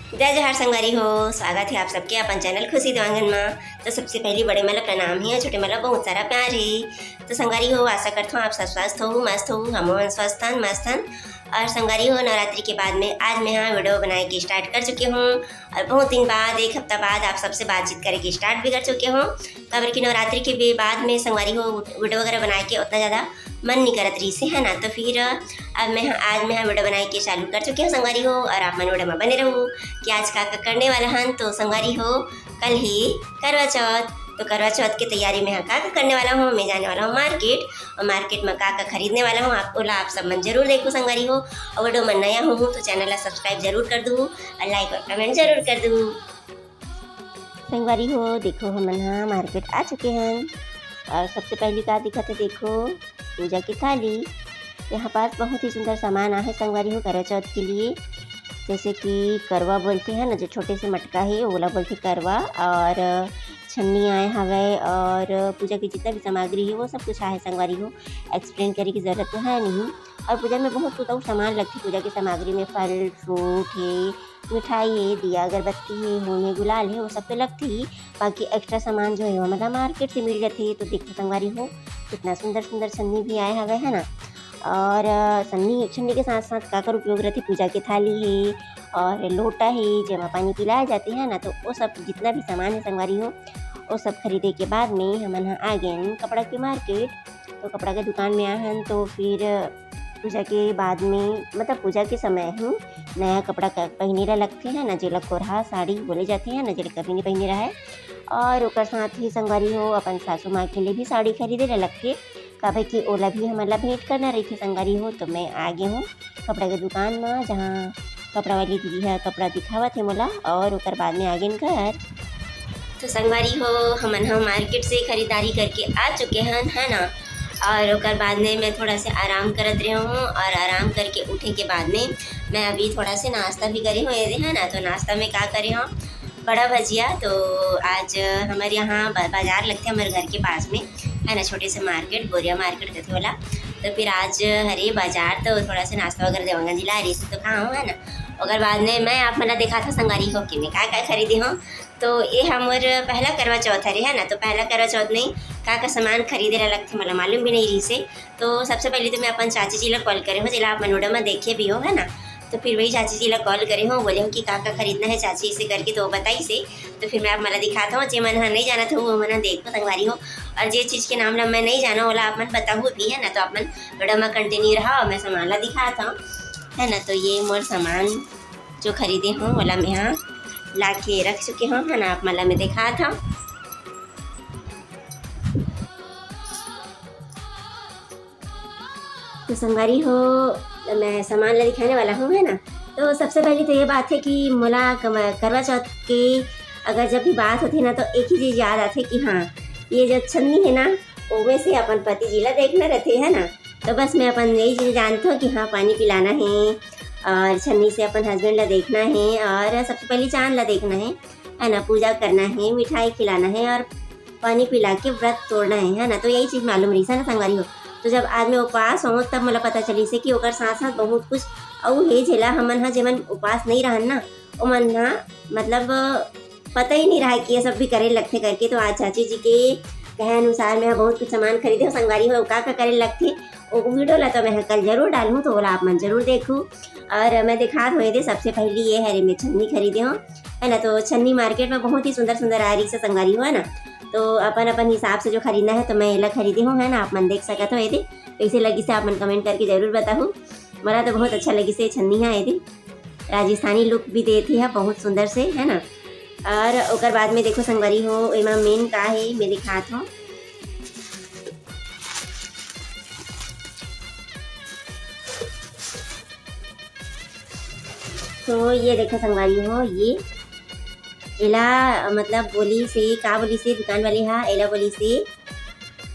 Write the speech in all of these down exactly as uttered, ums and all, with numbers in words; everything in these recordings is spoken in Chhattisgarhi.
जय जोहार संगवारी हो, स्वागत हे आप सबके अपन चैनल खुशी देवांगन मा। तो सबसे पहली बड़े मन ला प्रणाम हे और छोटे मन ला बहुत सारा प्यार हे। तो संगवारी हो, आशा करथों आप सब स्वस्थ हो, मस्त हो, हमो मन स्वस्थ हन, मस्त हन। और संगवारी हो, नवरात्रि के बाद में आज मैं हा वीडियो बनाए के स्टार्ट कर चुके हूँ और बहुत दिन बाद, एक हफ्ता बाद आप सबसे बातचीत करे के स्टार्ट भी कर चुके हूँ। काबर कि नवरात्रि के बे-, बाद में संगवारी हो वीडियो वगैरह बनाए के उतना ज़्यादा मन नहीं करत रहिस हे, है ना। तो फिर अब मैं हा, आज मैं हा वीडियो बनाए के चालू कर चुके हूँ संगवारी हो, और आप मन वीडियो में बने रहू कि आज का का करने वाला हन। तो संगवारी हो, कल ही करवा चौथ, तो करवा चौथ के तैयारी में हा का का करने वाला हूँ, मैं जाने वाला हूँ मार्केट, और मार्केट में का का खरीदने वाला हूँ, आप ओला आप सब मन जरूर देखो संगवारी हो। और वीडियो में नया हूँ तो चैनल ला सब्सक्राइब जरूर कर दू और लाइक और कमेंट जरूर कर दू। संगवारी हो, देखो हमन हा मार्केट आ चुके हन और सबसे पहली का दिखत हे, देखो पूजा की थाली। यहाँ पास बहुत ही सुंदर सामान आहे संगवारी हो करवा चौथ के लिए, जैसे कि करवा बोलते हैं ना, जो छोटे से मटका है ओला बोलते करवा, और छन्नी आए हवे और पूजा की जितना भी सामग्री है वो सब कुछ आहे संगवारी हो। एक्सप्लेन करे की जरूरत तो है नहीं। और पूजा में बहुत कुछ और सामान लगथे, पूजा की सामग्री में फल फ्रूट है, मिठाई है, दिया अगरबत्ती है, होम है, गुलाल है, वो सब तो लगथे ही। बाकी एक्स्ट्रा सामान जो है वो मतलब मार्केट से मिल जाथे। तो देखो संगवारी हो, कितना सुंदर सुंदर छन्नी भी आए हवे, है ना। और अ, छन्नी छन्नी के साथ साथ काकर उपयोग रहथे, पूजा के थाली है और लोटा है, जेमा पानी पिलाए जाते हैं ना। तो वो सब जितना भी सामान है संगवारी हो, वो सब खरीदे के बाद में हमन ह आ गेन कपड़ा के मार्केट। तो कपड़ा के दुकान में आए हन तो फिर पूजा के बाद में, मतलब पूजा के समय ही नया कपड़ा क-, पहिने ला लगथे है ना, जेला कोरहा साड़ी बोले जाथे है ना, जेला कभी नहीं पहिने रहे। और ओकर साथ ही संगवारी हो, अपन सासू माँ के लिए भी साड़ी खरीदे ला लगथे, काबर कि ओला भी हमन ला भेंट करना रहिथे संगवारी हो। तो मैं आ गे हूँ कपड़ा के दुकान म, जहाँ कपड़ा वाली दीदी ह कपड़ा दिखावत हे मोला, और ओकर बाद में आ गेन घर। तो संगवारी हो, हमन ह मार्केट से खरीदारी करके आ चुके हन, है ना। और ओकर बाद में मैं थोड़ा से आराम करत रहे हूँ, और आराम करके उठे के बाद में मैं अभी थोड़ा से नाश्ता भी करे हूँ, ये है ना। तो नाश्ता में का करे हूँ, बड़ा भजिया। तो आज हमारे यहाँ ब-, बाजार लगथे हमारे घर के पास में, है ना, छोटे से मार्केट, बोरिया मार्केट कथे वाला। तो फिर आज हरे बाजार, तो थोड़ा से नाश्ता वगैरह देवांगन जी ला रही तो खाऊँ, है ना। ओकर बाद में मैं आप मन ला दिखात हूँ संगवारी हो कि मैं का का खरीदे हूँ। तो ये हमर पहला करवा चौथ हरे, है ना। तो पहला करवा चौथ में का का सामान खरीदे ला लगथे, मोला मालूम भी नहीं रहिस हे। तो सबसे पहले तो मैं अपन चाची जी ला कॉल करे हूँ, जेला आप मन वीडियो में देखे भी हो, है ना। तो फिर वही चाची जी ला कॉल करे हूँ, बोले हूँ कि का का खरीदना है चाची, इसे करके तो वो बताइस हे। तो फिर मैं आप मन ला दिखात हूँ, जे मन ह नहीं जानत हो वो मन ह देखो संगवारी हो, और जे चीज के नाम ला मैं नहीं जाना ओला आप मन बताहू भी, है ना। तो आप मन वीडियो में कंटिन्यू रहा, मैं सामान ला दिखात हूँ, है ना। तो ये मोर सामान जो खरीदे हूँ ओला मैं यहाँ ला के रख चुके हूँ, है ना। आप मन ला मैं दिखात हूँ। तो संगवारी हो, मैं सामान ला दिखाने वाला हूँ, है ना। तो सबसे पहले तो ये बात है कि मोला कम-, करवा चौथ के अगर जब भी बात होती है ना, तो एक ही चीज़ याद आती है कि हाँ, ये जो छन्नी है ना, ओमे से अपन पति जी ला देखना रहते है ना। तो बस मैं अपन यही चीज़ जानती हूँ कि हाँ, पानी पिलाना है और छन्नी से अपन हस्बैंड ला देखना है, और सबसे पहले चांद ला देखना है, है ना, पूजा करना है, मिठाई खिलाना है और पानी पिला के व्रत तोड़ना है, है ना। तो यही चीज़ मालूम रहिस हे ना संगवारी हो। तो जब आज मैं उपास हूँ तब मोला पता चलिस हे कि ओकर साथ साथ बहुत कुछ अउ हे, जेला हमन ह जेमन उपास नहीं रहन ना, ओमन ह मतलब पता ही नहीं रहा कि ये सब भी करे लगथे करके। तो आज चाची जी के कहे अनुसार मैं ह बहुत कुछ सामान खरीदे हूँ संगवारी हो, का का करे लगथे, वो वीडियो ला तो मैं ह कल जरूर डालूँ, तो ओला आप मन जरूर देखू। और मैं दिखात हूँ, ये दे सबसे पहली ये हरे मैं छन्नी खरीदे हूँ, है ना। तो छन्नी मार्केट में बहुत ही सुंदर सुंदर आ रही से संगवारी हो, है ना। तो अपन अपन हिसाब से जो खरीदना है तो मैं एला खरीदे हूँ, है ना। आप मन देख सकत हो, ये दे कैसे लगिस हे, आप मन कमेंट करके जरूर बताहू। मोला तो बहुत अच्छा लगिस हे छन्नी ह, ये दे राजस्थानी लुक भी देथे ह बहुत सुंदर से, है ना। और ओकर बाद में देखो संगवारी हो, एमा मेन का है मैं दिखात हूँ। तो ये देखो संगवारी हो, ये एला मतलब बोलिस हे, का बोलिस हे दुकान वाले हा, एला बोलिस हे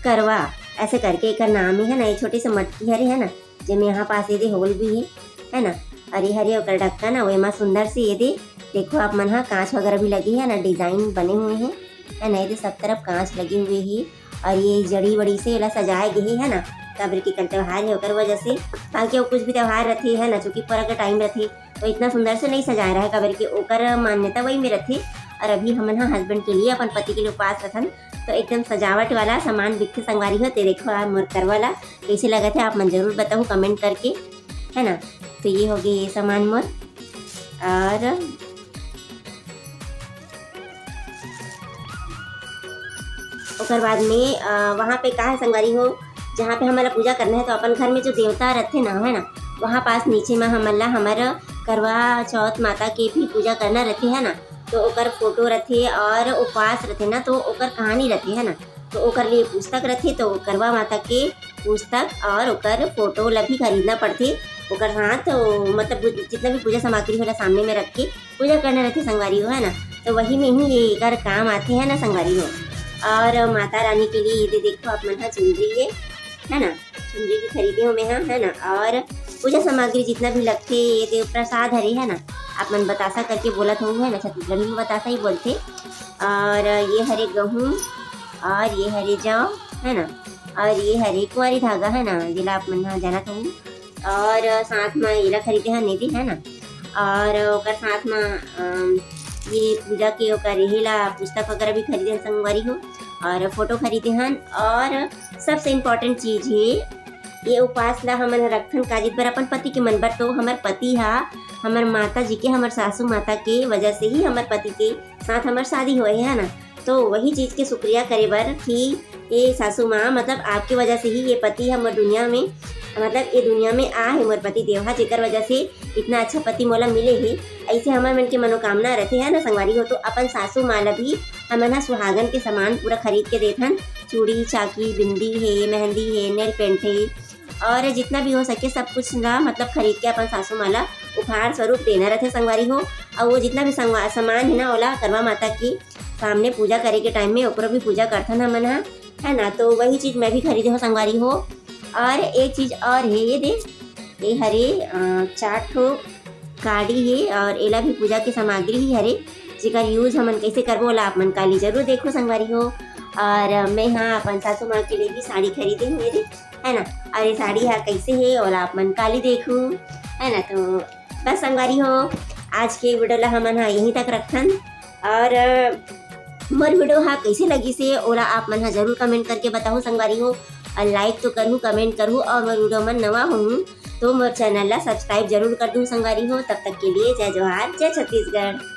करवा, ऐसे करके एकर नाम ही है ना। ये छोटे से मटकी हरे है ना, जेमे यहाँ पास ये दे होल भी है, है ना। और ये हरे ओकर ढक्कन है, वो एमा सुंदर से ये दे देखो आप मन हा, कांच वगैरह भी लगे है ना, डिजाइन बने हुए हैं, है ना। ये दे सब तरफ कांच लगे हुए हैं। और ये जड़ी वड़ी से एला सजाए गे हे, है ना, काबर के कल त्योहार हे ओकर वजह से। बाकी अउ कुछ भी त्योहार रथे, है ना, चूंकि पर्व के टाइम रथे, तो इतना सुंदर से नहीं सजाए रहे, काबर के ओकर मान्यता वही में रथे। और अभी हमन ह हस्बैंड के लिए, अपन पति के लिए उपवास रथन, तो एकदम सजावट वाला सामान बिकथे संगवारी हो। ते देखो, आ मोर करवा ला कैसे लगत हे, आप मन जरूर बताहू कमेंट करके, है ना। तो ये हो गए ये सामान मोर। और ओकर बाद में, अ, वहाँ पे का है संगवारी हो, जहाँ पे हमन ला पूजा करना है, तो अपन घर में जो देवता रथे ना, है ना, वहाँ पास नीचे में हमन ला हमर करवा चौथ माता के भी पूजा करना रथे, है ना। तो ओकर फोटो रथे और उपवास रथे ना, तो ओकर कहानी रथे, है ना। तो ओकर लिए पुस्तक रथे, तो करवा माता के पुस्तक और ओकर फोटो ला भी खरीदना पड़थे। ओकर साथ, ओ, मतलब, जितना भी पूजा सामग्री होला, सामने में रख के पूजा करना रथे संगवारी हो, है ना। तो वही में ही ये एकर काम आथे, है ना संगवारी हो। और माता रानी के लिए ये दे देखो, आप मन ह चुनरी है, है ना, चुनरी भी खरीदे हो मैं ह, है ना। और पूजा सामग्री जितना भी लगथे, ये दे प्रसाद हरे, है ना, आप मन बतासा करके बोलत हो, है ना, छत्तीसगढ़ी में बतासा ही बोलथे। और ये हरे गहूँ, और ये हरे जौ, है ना, और ये हरे कुंवारी धागा, है ना, जेला आप मन ह जानत हो। और साथ में एला खरीदे हन, ये दे, है ना। और ओकर साथ में, अम, ये पूजा के ओकर एहे ला पुस्तक वगैरह भी खरीदे हन संगवारी हो, और फोटो खरीदे हन। और सबसे इम्पोर्टेंट चीज है, ये उपवास ला हमन ह रखथन काजित बर, अपन पति के मन बर। तो हमर पति हा हमर माता जी के, हमर सासू माता के वजह से ही हमर पति के साथ हमर शादी होए हे, है ना। तो वही चीज के शुक्रिया करे बर कि ये सासू माँ, मतलब, आपके वजह से ही ये पति हमर दुनिया में, मतलब, ये दुनिया में आ है मोर पति देव हा, जेकर वजह से इतना अच्छा पति मोला मिले हे। ऐसे हमर मन के मनोकामना रथे, है ना संगवारी हो। तो अपन सासू माँ ला भी हमन ह सुहागन के सामान पूरा खरीद के देथन, चूड़ी, चाकी, बिंदी हे, मेहंदी हे, नेल पेंट हे, और जितना भी हो सके सब कुछ ला, मतलब, खरीद के अपन सासू माँ ला उपहार स्वरूप देना रथे संगवारी हो। और वो जितना भी संगवा-, सामान है ना, ओला करवा माता के सामने पूजा करे के टाइम में ओकरो भी पूजा करथन हमन ह, है ना। तो वही चीज मैं भी खरीदे हो संगवारी हो। और एक चीज और है, ये दे, ये हरे, अ, चार ठो काड़ी हे और एला भी पूजा के सामग्री ही हरे, जेकर यूज हमन कैसे करबो, ओला आप मन काली जरूर देखो संगवारी हो। और मैं हाँ अपन सासू माँ के लिए भी साड़ी खरीदे हूँ, ये दे, है ना। और ये साड़ी हा कैसे हे, ओला आप मन काली देखू, है ना। तो बस संगवारी हो, आज के वीडियो ला हमन हा यहीं तक रखथन। और, अ, मोर वीडियो हा कैसे लगिस हे, ओला आप मन हा जरूर कमेंट करके बताहू संगवारी हो। और लाइक तो करहू, कमेंट करहू, और मोर वीडियो मन नवा होहू तो मोर चैनल ला सब्सक्राइब जरूर कर दूँ संगवारी हो। तब तक के लिए जय जोहार, जय छत्तीसगढ़।